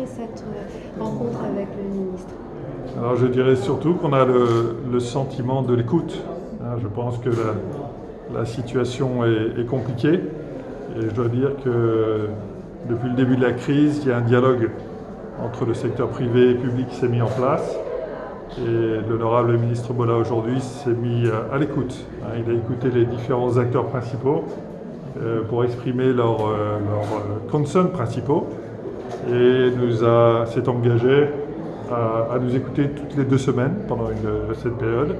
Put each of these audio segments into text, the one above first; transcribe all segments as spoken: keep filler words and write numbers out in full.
cette euh, rencontre avec le ministre ? Alors, je dirais surtout qu'on a le, le sentiment de l'écoute. Hein, je pense que la, la situation est, est compliquée et je dois dire que depuis le début de la crise, il y a un dialogue entre le secteur privé et public qui s'est mis en place. Et l'honorable ministre Bola aujourd'hui s'est mis euh, à l'écoute. Hein, il a écouté les différents acteurs principaux euh, pour exprimer leurs euh, leurs, euh, concerns principaux et nous a s'est engagé à, à nous écouter toutes les deux semaines pendant une, cette période.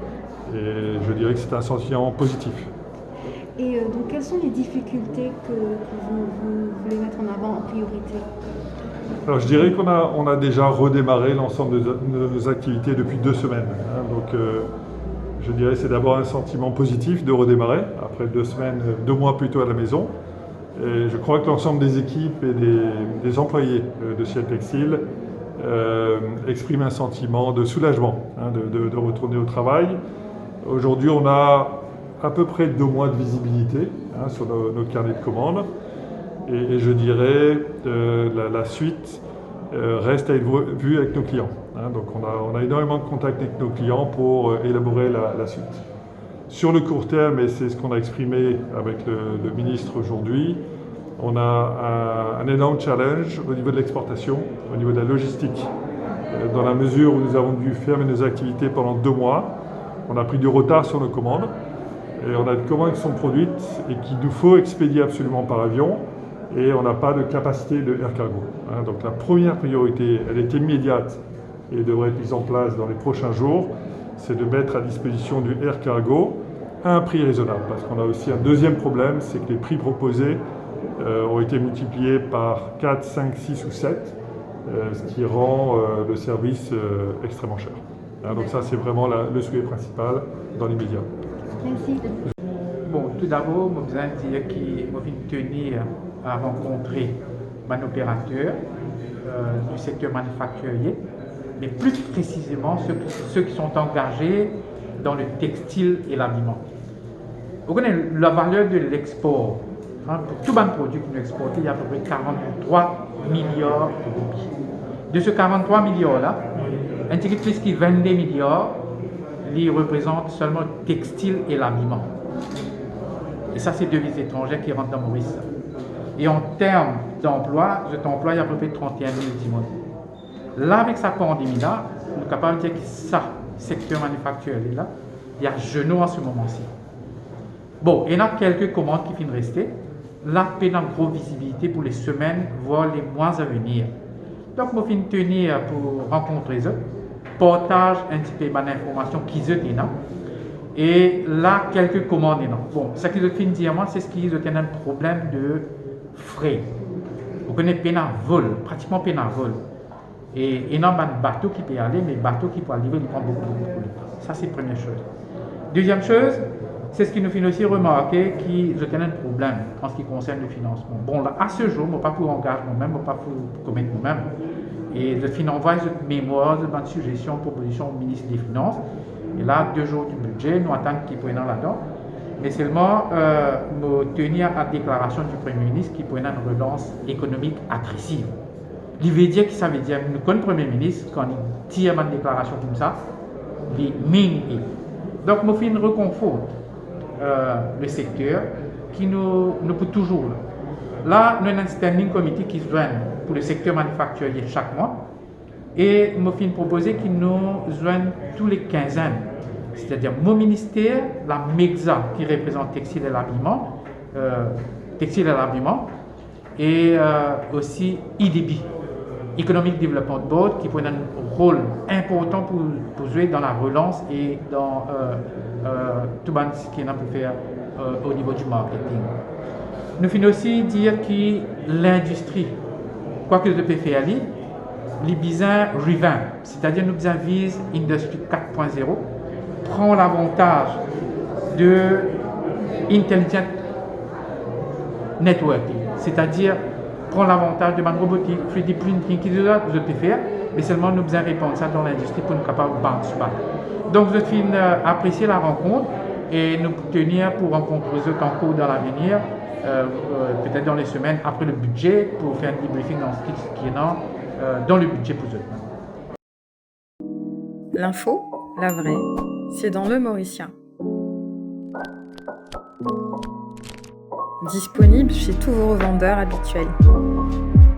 Et je dirais que c'est un sentiment positif. Et euh, donc, quelles sont les difficultés que, que vous, vous voulez mettre en avant en priorité ? Alors, je dirais qu'on a, on a déjà redémarré l'ensemble de nos activités depuis deux semaines. Hein, donc, euh, je dirais que c'est d'abord un sentiment positif de redémarrer après deux semaines, deux mois plutôt à la maison. Et je crois que l'ensemble des équipes et des, des employés euh, de Ciel Textile euh, expriment un sentiment de soulagement hein, de, de, de retourner au travail. Aujourd'hui, on a à peu près deux mois de visibilité hein, sur nos, notre carnet de commandes. Et, et je dirais euh, la, la suite euh, reste à être vu avec nos clients. Hein. Donc on a, on a énormément de contacts avec nos clients pour euh, élaborer la, la suite. Sur le court terme, et c'est ce qu'on a exprimé avec le, le ministre aujourd'hui, on a un, un énorme challenge au niveau de l'exportation, au niveau de la logistique, euh, dans la mesure où nous avons dû fermer nos activités pendant deux mois. On a pris du retard sur nos commandes et on a des commandes qui sont produites et qu'il nous faut expédier absolument par avion et on n'a pas de capacité de air cargo. Hein. Donc la première priorité, elle est immédiate et devrait être mise en place dans les prochains jours, c'est de mettre à disposition du air cargo à un prix raisonnable. Parce qu'on a aussi un deuxième problème, c'est que les prix proposés euh, ont été multipliés par quatre, cinq, six ou sept, euh, ce qui rend euh, le service euh, extrêmement cher. Hein, donc ça, c'est vraiment la, le souhait principal dans l'immédiat. Merci. Bon, tou dabor, mo bizin dir ki mo finn tenir a rankontre bann operater euh, du secteur manufacturier, mais plus précisément ceux, ceux qui sont engagés dans le textile et l'habillement. Vous connaissez la valeur de l'export, hein, pour tout bann produit ki nou exporte, il y a à peu près quarante-trois milliards de roupies. De ce quarante-trois milliards-là, un petit peu plus que vingt-deux milliards, li représente seulement le textile et l'habillement. Et ça, c'est devises étrangères qui rentrent dans Maurice. Et en termes d'emploi, je t'emploie à peu près trente et un mille dimoun. La, avec sa pandémie-là, nou kapav dir ki sa sekter manifaktir la, li azenou an se moman si. Bon, ena kelke komand ki finn reste. La pena gro vizibilite pou le semenn, voire le mwa a venir. Donk, mo finn tenir pou rankontre zot, partaz enn tipe bann informasion ki zot ena. E la, kelke komand ena. Bon, seki zot finn dir mwa, se ki zot ena enn problem de fret. Ou kone, pena vol, pratikman pena vol. E ena bann bato ki pe ale, me bato ki pou al livre, li pran boukou, boukou, boukou letan. Sa, se premie soz. Deziem soz, se seki nou finn osi remarke ki zot ena enn problem an se ki konsern le finansman. Bon, la, a se zour, mo pa pou angaz momem, mo pa pou promet momem. E zot finn anvway zot memwar, zot bann sizesion, propozision o minis de finans. E la, de zour di bidze, nou atann ki pou ena ladan. Me selman, euh, mo tenir a deklarasion di Premie Minis ki pou ena enn relans ekonomik agresiv. Li ve dir ki sa ve dir, nou konn Premie Minis, kan li tir bann deklarasion koumsa, li mean it. Donk, mo finn rekonfort euh, le sekter, ki nou, nou pou touzour la. La, nou ena enn standing committee ki zwenn pou le sekter manifaktirie sak mwa, e mo finn propoze ki nou zwenn tou le kinzenn, setadir mo minister, la MEGSA ki reprezant textile et l'habillement, euh, textile et l'habillement, e euh, osi EDB, Economic Development Board, ki pou ena enn rol inportan pou, pou zwe dan la relans e dan euh, euh, tou bann seki ena pou fer euh, o nivo di marketing. Nou finn osi dir ki lindistri, kwa ki zot pe fer li, li bizin revamp, setadir nou bizin viz Industry quatre point zéro, pran lavantaz de intelligent networking, setadir pran lavantaz de bann robotik, three D printing, ki deza zot pe fer, me selman nou bizin repann sa dan lindistri pou nou kapav bounce back. Donk, zot finn euh, apresie la rankont e nou pou tenir pou rankontre zot ankor dan lavenir, euh, euh, petet dan le semenn apre le bidze, pou fer enn debriefing an se ki, ki ena euh, dans le budget pour zot. L'info, la vraie, c'est dans Le Mauricien. Disponible chez tous vos revendeurs habituels.